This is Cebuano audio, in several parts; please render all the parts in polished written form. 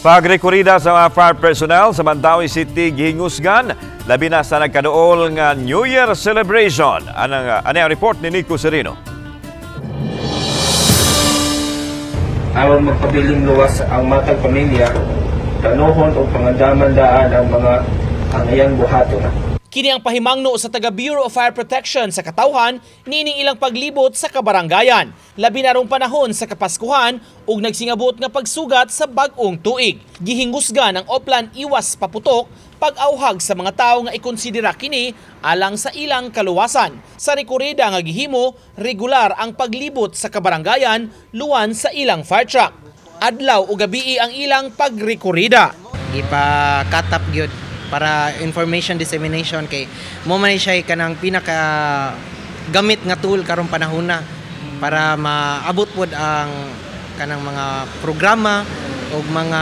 Pagrekorida sa mga fire personnel sa Mandaue City gihingusgan, labi na sa nagkaduol nga New Year celebration. Anang ano ang report ni Nico Sereno. Aron magpabiling luwas ang matag pamilya, tanuhon o pangandaman daan ang mga angayang buhaton. Kini ang pahimangno sa taga Bureau of Fire Protection sa katawhan niining ilang paglibot sa kabaranggayan. Labi na rong panahon sa Kapaskuhan ug nagsingabot nga pagsugat sa bag-ong tuig. Gihingusgan ang Oplan Iwas Paputok, pag-auhag sa mga tawo nga ikonsidera kini alang sa ilang kaluwasan. Sa rekorida nga gihimo, regular ang paglibot sa kabaranggayan luwan sa ilang fire truck. Adlaw o gabii ang ilang pagrekorida. Ipakatap gyud para information dissemination kay mo man siya kanang pinaka gamit nga tool karong panahona para maabot pod ang kanang mga programa ug mga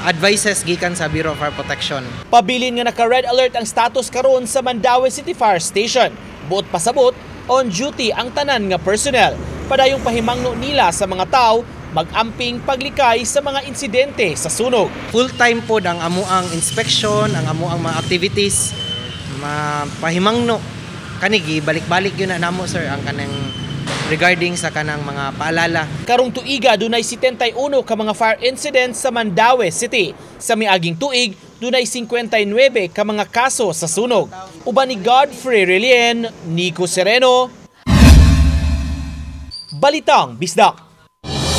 advices gikan sa Bureau of Fire Protection. Pabilin nga naka-red alert ang status karon sa Mandaue City Fire Station. Buot pasabot, on duty ang tanan nga personnel. Padayong pahimangno nila sa mga tao magamping paglikay sa mga insidente sa sunog. Full time pod ang amuang inspection, ang amuang mga activities, mapahimangno kani, balik-balik yun na namo, sir, ang kanang regarding sa kanang mga paalala. Karong tuiga, dunay 71 ka mga fire incidents sa Mandaue City. Sa miaging tuig, dunay 59 ka mga kaso sa sunog. Uban ni Godfrey Relien, Nico Sereno, Balitang Bisdak.